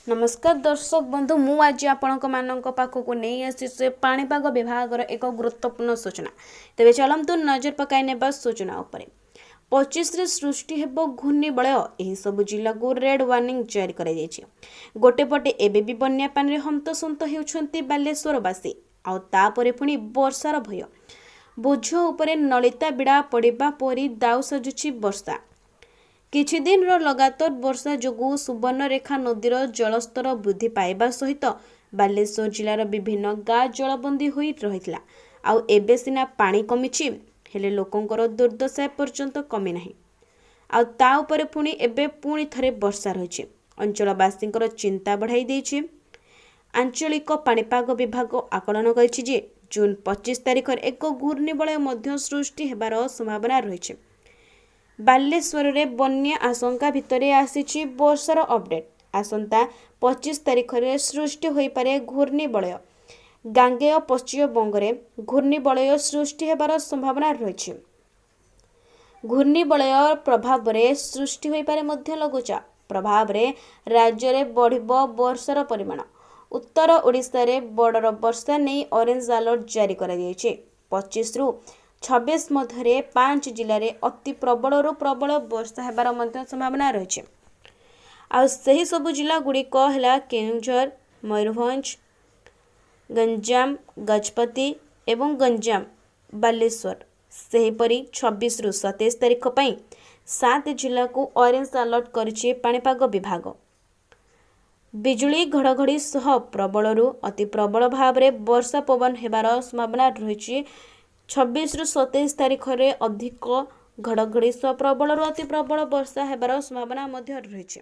ନମସ୍କାର ଦର୍ଶକ ବନ୍ଧୁ, ମୁଁ ଆଜି ଆପଣଙ୍କ ମାନଙ୍କ ପାଖକୁ ନେଇ ଆସିଛି ପାଣିପାଗ ବିଭାଗର ଏକ ଗୁରୁତ୍ୱପୂର୍ଣ୍ଣ ସୂଚନା। ତେବେ ଚାଲନ୍ତୁ ନଜର ପକାଇ ନେବା ସୂଚନା ଉପରେ। 25ରେ ସୃଷ୍ଟି ହେବ ଘୂର୍ଣ୍ଣିବଳୟ, ଏହିସବୁ ଜିଲ୍ଲାକୁ ରେଡ୍ ୱାର୍ଣ୍ଣିଂ ଜାରି କରାଯାଇଛି। ଗୋଟେ ପଟେ ଏବେ ବି ବନ୍ୟା ପାଣିରେ ହନ୍ତସନ୍ତ ହେଉଛନ୍ତି ବାଲେଶ୍ୱରବାସୀ, ଆଉ ତାପରେ ପୁଣି ବର୍ଷାର ଭୟ। ବୋଝ ଉପରେ ନଳିତା ବିଡ଼ା ପଡ଼ିବା ପରି ଦାଉ ସାଜୁଛି ବର୍ଷା। କିଛି ଦିନର ଲଗାତାର ବର୍ଷା ଯୋଗୁଁ ସୁବର୍ଣ୍ଣରେଖା ନଦୀର ଜଳସ୍ତର ବୃଦ୍ଧି ପାଇବା ସହିତ ବାଲେଶ୍ୱର ଜିଲ୍ଲାର ବିଭିନ୍ନ ଗାଁ ଜଳବନ୍ଦୀ ହୋଇ ରହିଥିଲା। ଆଉ ଏବେ ସିନା ପାଣି କମିଛି, ହେଲେ ଲୋକଙ୍କର ଦୁର୍ଦ୍ଦଶା ଏପର୍ଯ୍ୟନ୍ତ କମିନାହିଁ। ଆଉ ତା ଉପରେ ପୁଣି ଏବେ ପୁଣି ଥରେ ବର୍ଷା ରହିଛି, ଅଞ୍ଚଳବାସୀଙ୍କର ଚିନ୍ତା ବଢ଼ାଇ ଦେଇଛି। ଆଞ୍ଚଳିକ ପାଣିପାଗ ବିଭାଗ ଆକଳନ କରିଛି ଯେ ଜୁନ୍ 25 ତାରିଖରେ ଏକ ଘୂର୍ଣ୍ଣିବଳୟ ମଧ୍ୟ ସୃଷ୍ଟି ହେବାର ସମ୍ଭାବନା ରହିଛି। ବାଲେଶ୍ୱରରେ ବନ୍ୟା ଆଶଙ୍କା ଭିତରେ ଆସିଛି ବର୍ଷାର ଅପଡେଟ୍। ଆସନ୍ତା 25 ତାରିଖରେ ସୃଷ୍ଟି ହୋଇପାରେ ଘୂର୍ଣ୍ଣିବଳୟ। ଗାଙ୍ଗେୟ ପଶ୍ଚିମବଙ୍ଗରେ ଘୂର୍ଣ୍ଣିବଳୟ ସୃଷ୍ଟି ହେବାର ସମ୍ଭାବନା ରହିଛି। ଘୂର୍ଣ୍ଣିବଳୟ ପ୍ରଭାବରେ ସୃଷ୍ଟି ହୋଇପାରେ ମଧ୍ୟ ଲଘୁଚାପ। ପ୍ରଭାବରେ ରାଜ୍ୟରେ ବଢ଼ିବ ବର୍ଷାର ପରିମାଣ। ଉତ୍ତର ଓଡ଼ିଶାରେ ବଡ଼ର ବର୍ଷା ନେଇ ଅରେଞ୍ଜ ଆଲର୍ଟ ଜାରି କରାଯାଇଛି। 25ରୁ 26 ମଧ୍ୟରେ ପାଞ୍ଚ ଜିଲ୍ଲାରେ ଅତି ପ୍ରବଳରୁ ପ୍ରବଳ ବର୍ଷା ହେବାର ମଧ୍ୟ ସମ୍ଭାବନା ରହିଛି। ଆଉ ସେହି ସବୁ ଜିଲ୍ଲା ଗୁଡ଼ିକ ହେଲା କେନ୍ଦୁଝର, ମୟୂରଭଞ୍ଜ, ଗଞ୍ଜାମ, ଗଜପତି ଏବଂ ଗଞ୍ଜାମ, ବାଲେଶ୍ୱର। ସେହିପରି 26ରୁ 27 ତାରିଖ ପାଇଁ ସାତ ଜିଲ୍ଲାକୁ ଅରେଞ୍ଜ ଆଲର୍ଟ କରିଛି ପାଣିପାଗ ବିଭାଗ। ବିଜୁଳି ଘଡ଼ଘଡ଼ି ସହ ପ୍ରବଳରୁ ଅତି ପ୍ରବଳ ଭାବରେ ବର୍ଷା ପବନ ହେବାର ସମ୍ଭାବନା ରହିଛି। 26ରୁ 27 ତାରିଖରେ ଅଧିକ ଘଡ଼ଘଡ଼ି ସହ ପ୍ରବଳରୁ ଅତି ପ୍ରବଳ ବର୍ଷା ହେବାର ସମ୍ଭାବନା ମଧ୍ୟ ରହିଛି।